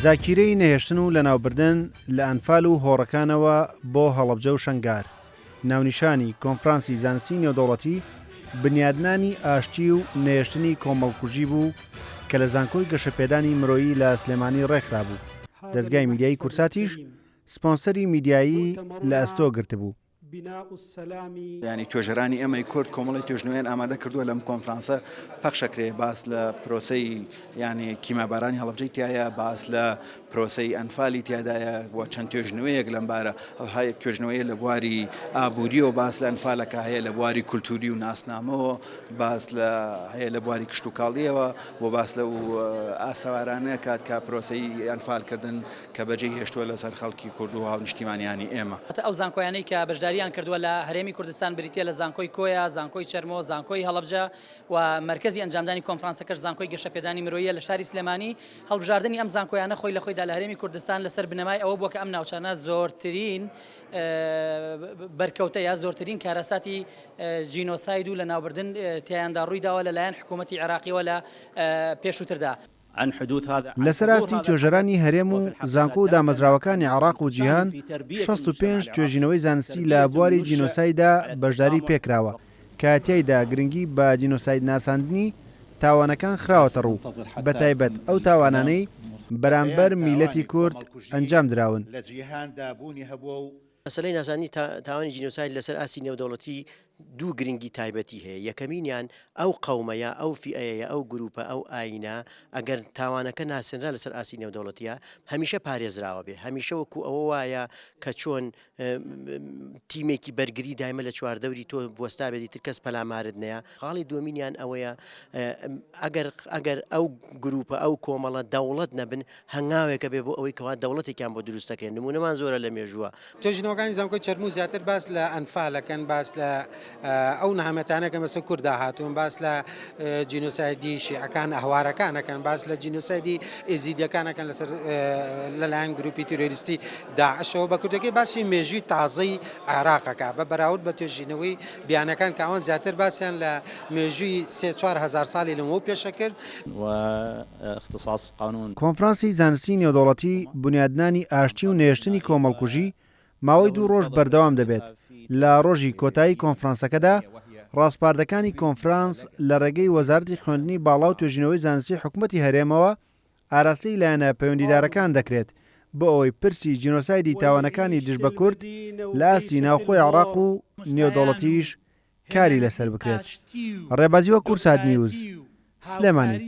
زاکیرەی نەهێشتن و لەناوبردن لە ئەنفال و هۆڕەکانەوە بۆ هەڵەبجە و شەنگار، ناونیشانی کۆنفرانسی زانستی نێودەوڵەتی بنیادنانی ئاشتی و نەهێشتنی کۆمەڵکوژی بوو کە لە زانکۆی گەشەپێدانی مرۆیی لە سلێمانی ڕێکخرابوو، دەزگای میدیایی کوردساتیش سپۆنسەری میدیایی لە ئەستۆ گرتبوو. یانی توێژەرانی ئێمەی کورد کۆمەڵی توێژنەوەیان ئامادە کردووە لەم کۆنفرانسە پەخشەکرێ باس لە پرۆسەی یانی کیمابارانی هەڵەبجەی تایە باس لە پرۆسەی ئەنفالی تیادایە و چەند توێژنەوەیەک لەم بارە هەیە توێژنەوەیە لە بواری ئابووریەوە باس لە ئەنفالەکە هەیە لە بواری کولتوری و ناسنامەوە باس لە هەیە لە بواری کشتوکاڵیەوە و باس لەو ئاسەوارانە کات کە پرۆسەی ئەنفالکردن کە بەجێی هێشتووە لەسەر خەڵکی کورد و هاونیشتیمانیانی ئێمە. ئەو زانکۆیانەی کە بەشدارییان کردووە لە هەرێمی کوردستان بریتییە لە زانکۆی کۆیە، زانکۆی چەرمۆ، زانکۆی هەڵەبجە و مەرکەزی ئەنجامدانی کۆنفرانسەکەش زانکۆی گەشەپێدانی مرۆییە لە شاری سلێمانی. هەڵبژاردنی ئەم زانکۆیانە خۆی لە خۆیدا لە هەرێمی کوردستان لەسەر بنەمای ئەوە بووە کە ئەم ناوچانە زۆرترین بەرکەوتە یا زۆرترین کارەساتی جینۆساید و لەناوبردن تیایاندا ڕوویداوە لەلایەن حکوومەتی عێراقییەوە لە پێشووتردا. لەسەر ئاستی توێژەرانی هەرێم و زانکۆ و دامەزراوەکانی عێراق و جیهان 65 توێژینەوەی زانستی لە بواری جینۆسایددا بەشداری پێکراوە کە تیایدا گرنگی بە جینۆسایدناساندنی تاوانەکان خراوەتەڕوو بەتایبەت ئەو تاوانانەی بەرامبەر میللەتی کورد ئەنجامدراون. مەسەلەی ناساندنی تاوانی جینۆساید لەسەر ئاستی نێودەوڵەتی دوو گرنگی تایبەتی هەیە، یەکەمینیان ئەو قەومە یا ئەو فیئەیە یا ئەو گروپە ئەو ئایینە ئەگەر تاوانەکە ناسێنرا لەسەر ئاستی نێودەوڵەتیە هەمیشە پارێزراوە بێ هەمیشە وەکو ئەوە وایە کە چۆن تیمێکی بەرگری دایمە لە چواردەوری تۆ بوەستا بێت ئیتر کەس پەلامارت نەیە خاڵی دووەمینیان ئەوەیە ئەگەر ئەگەر ئەو گروپە ئەو کۆمەڵە دەوڵەت نەبن هەنگاوێکە بێ بۆ ئەوەی کەوا دەوڵەتێکیان بۆ دروست دەکرێت نمونەمان زۆرە لە مێژووە. توێژینەوەکانی زانکۆی چەرموو زیاتر باس لە ئەنفال ئەکەن، باس لە ئەو نەهامەتانە کە بەسەر کورددا هاتوون، باس لە جینۆسایدی شیعەکان ئەهوارەکان ئەکەن، باس لە جینۆسایدی ئێزیدیەکان ئەکەن لەسەر لەلایەن گروپی تیرۆریستی داعشەوە. بە کورتەکەی باسی مێژووی تازەی عێراق ئەکا بە بەراورد بە توێژینەوەی بیانەکان کە ئەوان زیاتر باسیان لە مێژووی سێ 4000 ساڵی لەمەو پێشە کرد. کۆنفرانسی زانستی نێودەوڵەتی بونیادنانی ئاشتی و نەهێشتنی کۆمەڵکوژی ماوەی دوو ڕۆژ بەردەوام دەبێت، لە ڕۆژی کۆتایی کۆنفرانسەکەدا ڕاسپاردەکانی کۆنفرانس لە ڕێگەی وەزارەتی خوێندنی باڵا و توێژینەوەی زانستی حکومەتی هەرێمەوە ئاراستەی لایەنە پەیوەندیدارەکان دەکرێت بۆ ئەوەی پرسی جینۆسایدی تاوانەکانی دژ بە کورد لە ئاستی ناوخۆی عێراق و نێودەوڵەتیش کاری لەسەر بکرێت. ڕێبازی وە کوردسات نیوز، سلێمانی.